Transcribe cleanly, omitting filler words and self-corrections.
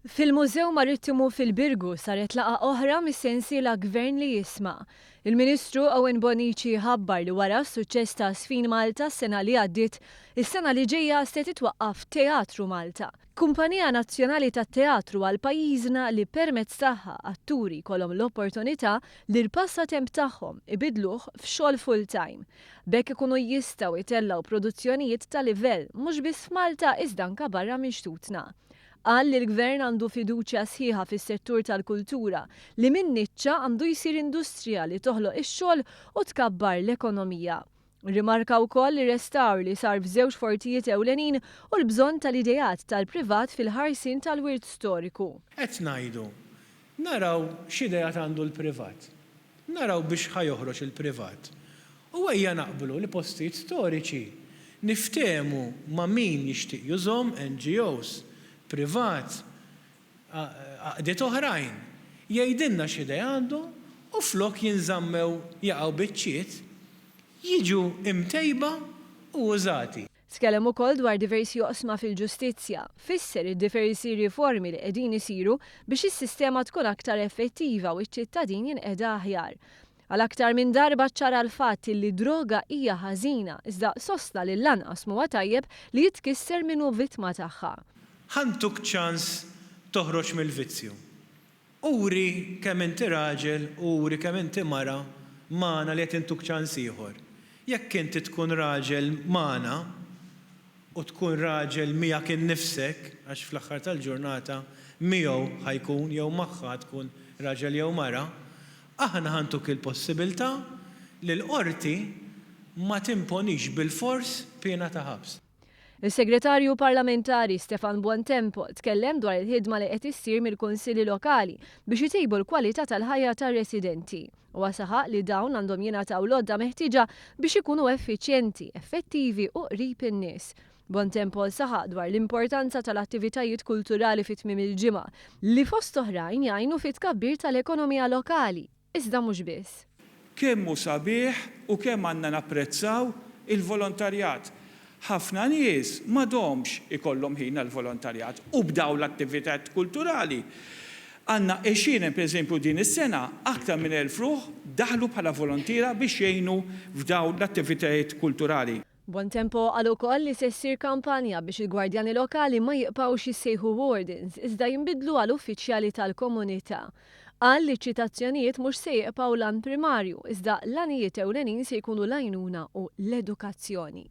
Fil-Mużew Marittimu fil-Birgu saret laqgħa oħra mis-sensiela Gvern li Jisma'. Il-Ministru Owen Bonnici ħabbar li wara s-suċċess ta' Żfin Malta s-sena li għaddiet, is-sena li ġejja se titwaqqaf Teatru Malta, kumpanija nazzjonali tat-teatru għal pajjiżna li permezz tagħha atturi jkollhom l-opportunità li l-passatemp tagħhom ibiddluh f'xogħol full-time. B'hekk ikunu jistgħu jtellgħu produzzjonijiet ta' livell mhux biss f'Malta iżda anke barra minn xtutna. Qal li l-Gvern għandu fiduċja sħiħa fis-settur tal-kultura li minn niċċa għandu jsir industrija li toħloq ix-xogħol u tkabbar l-ekonomija. Rrimarka wkoll ir-restawr li sar f'żewġ fortijiet ewlenin u l-bżonn tal-ideat tal-privat fil-ħarsien tal-wirt storiku. Qed ngħidu, naraw x'ideat għandu l-privat. Naraw biex ħa joħroġ il-privat. U ejja naqblu li postijiet storiċi niftehmu ma' min jixtieq jużhom, NGOs, privat, għaqdiet oħrajn, jgħidilna x'idea għandu u flok jinżammew jaqgħu biċċiet, jiġu imtejba u użati. Tkellem ukoll dwar diversi oqsma fil-ġustizzja. Fisser id-diversi riformi li qegħdin isiru biex is-sistema tkun aktar effettiva u ċ-ċittadin jinqeda aħjar. Għal aktar minn darba ċċara l-fatt li d-droga hija ħażina iżda sostna li lanqas m'huwa tajjeb li jitkisser min hu vittma tagħha. Ħa ntuk ċans toħroġ mill-vizzju. Uri kemm inti raġel u uri kemm inti mara magħna li qed intuk ċans ieħor. Jekk inti tkun raġel magħna u tkun raġel miegħek innifsek, għax fl-aħħar tal-ġurnata miegħu ħa jkun jew magħha ħa tkun raġel jew mara, aħna ħa ntuk il-possibiltà li l-qorti ma timponix bilfors piena ta' ħabs. Is-Segretarju Parlamentari Stefan Buontempo tkellem dwar il-ħidma li qed issir mill-Kunsilli Lokali biex itejbu l-kwalità tal-ħajja tar-residenti. Huwa saħaq li dawn għandhom jingħataw l-għodda meħtieġa biex ikunu effiċjenti, effettivi u qrib in-nies. Buontempo saħaq dwar l-importanza tal-attivitajiet kulturali fi tmiem il-ġimgħa li fost oħrajn jgħinu fit-tkabbir tal-ekonomija lokali. Iżda mhux biss. Kemm hu sabiħ u kemm għandna napprezzaw il-volontarjat. Ħafna nies m'għadhomx ikollhom ħin għall-volontarjat u b'dawn l-attivitajiet kulturali għandna għexieren pereżempju din is-sena aktar minn 1,000 ruħ daħlu bħala volontiera biex jgħinu f'dawn l-attivitajiet kulturali. Buontempo qal ukoll li se ssir kampanja biex il-gwardjani lokali ma jibqgħux jissejħu wardens iżda jinbidlu għal uffiċjali tal-komunità. Qal li ċ-ċitazzjonijiet mhux se jibqgħu l-għan primarju iżda l-għanijiet ewlenin se jkunu l-għajnuna u l-edukazzjoni.